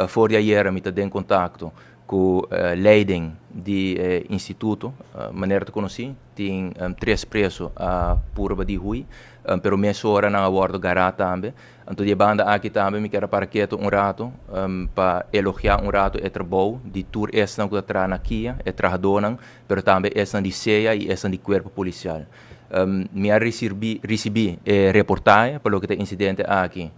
For di ayera mi ta den contacto cu leiding di instituto. Manera ta conoci, tin tres preso a purba di huy, pero mesora nan a wordo gara tambe. Anto di e banda aki tambe mi kier a para keto un rato pa elogia un rato e trabou di tur esnan cu ta traha na KIA, e trahadornan, pero tambe esnan di SEA y esnan di Cuerpo Policial. Mi a ricibi e reportahe pa loke ta incidente aki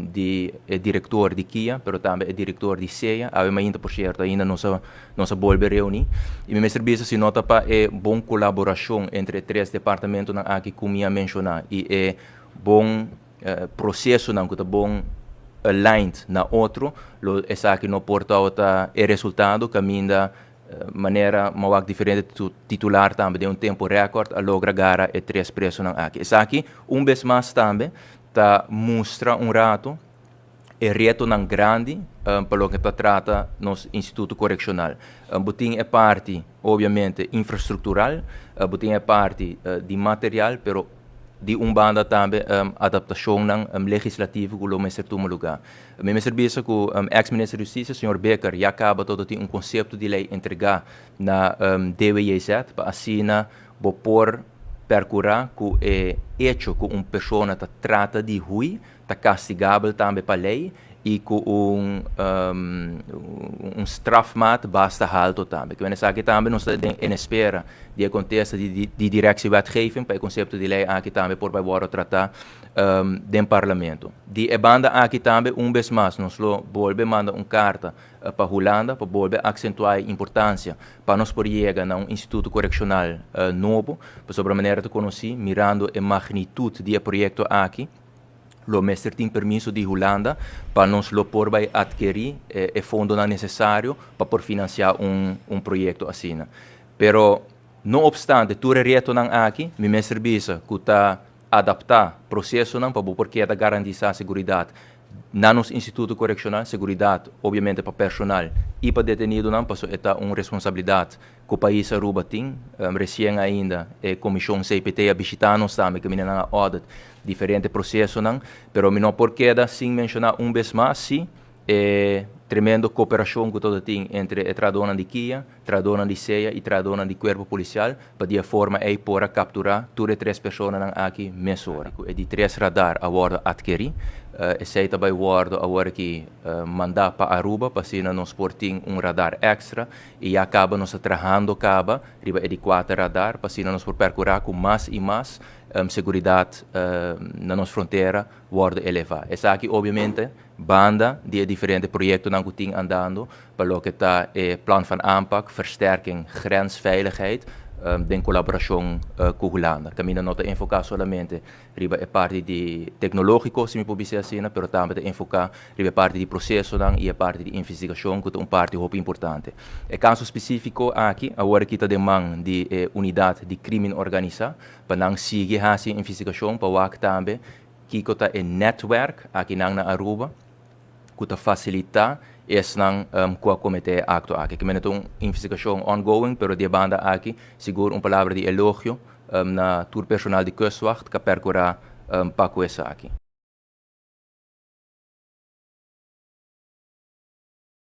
di e director di KIA, pero tambe e director di SEA. Awe mainta, por cierto, ainda nos a bolbe reuni. Y mi mester bisa, si no ta pa e bon colaboracion entre e tres departamentonan aki cu mi a menciona y e bon procesonan cu ta bon aligned na otro, lo esaki no por ta e resultado caminda manera m'a wak diferente titular tambe den un tempo record a logra gara e tres presonan aki. Esaki un bes mas tambe ta mustra un rato e retonan grandi pa loke ta trata nos instituto coreccional. Bo tin e parti obviamente infrastructural, bo tin e parti di material, pero di un banda tambe adaptacionnan legislativo cu lo mester tuma lugar. Mi mester bisa cu ex-minister di Husticia, señor Bikker, ya caba todo tin un concepto di ley entrega na DWJZ pa asina bo por percura cu e hecho cu un persona ta trata di huy, ta castigabel tambe pa ley y cu un strafmaat basta halto tambe. Cu esaki tambe nos ta en espera di e contesta di directie wetgeving pa e concepto di ley aki tambe por bay wordo trata den parlamento. Di e banda aki tambe un bes mas nos lo bolbe manda un carta pa Hulanda pa bolbe acentua e importancia pa nos por yega na un instituto coreccional nobo, pasobra manera ta conoci, mirando e magnitud di e proyecto aki, lo mester tin permiso di Hulanda pa nos lo por bay adkeri e fondonan necesario pa por financia un proyecto asina. Pero no obstante tur e retonan aki, mi mester bisa cu ta adapta procesonan pa bo por keda garantisa seguridad na nos instituto coreccional, seguridad obviamente pa personal y pa detenidonan, paso e ta un responsabilidad cu pais Aruba tin. Recien ainda e comision CPT a bishita nos tambe, cu nan a audit diferente procesonan, pero mi no por keda sin menciona un bes mas si e tremendo cooperacion cu tur tin entre e trahadornan di KIA, trahadornan di SEA y trahadornan di Cuerpo Policial, pa di e forma ey por a captura tur e tres personanan aki mesora. E di tres radar a wordo adkeri, esey ta bay wordo awor aki manda pa Aruba, pa asina nos por tin un radar extra, y ya caba nos ta trahando caba riba e di cuater radar, pa asina nos por percura cu mas y mas seguridad na nos frontera wordo eleva. Esaki obviamente banda di diferente proyectonan cu tin andando pa loke ta e plan van aanpak, versterking grensveiligheid, den colaboracion cu Hulanda. Caminda no ta enfoca solamente riba e parti di tecnologico, si mi por bisa asina, pero tambe ta enfoca riba e parti di procesonan y e parti di investigacion, cu ta un parti hopi importante. E caso specifico aki, awor aki ta den man di unidad di crimen organisa, pa nan sigui haci investigacion, pa wak tambe kico ta e netwerk aki nan na Aruba, cu ta facilita esnan cu a comete e acto aki. Cu ta un investigacion ongoing, pero di banda aki, sigur un palabra di elogio na tur personal di Kustwacht, cu a percura pa cu esaki.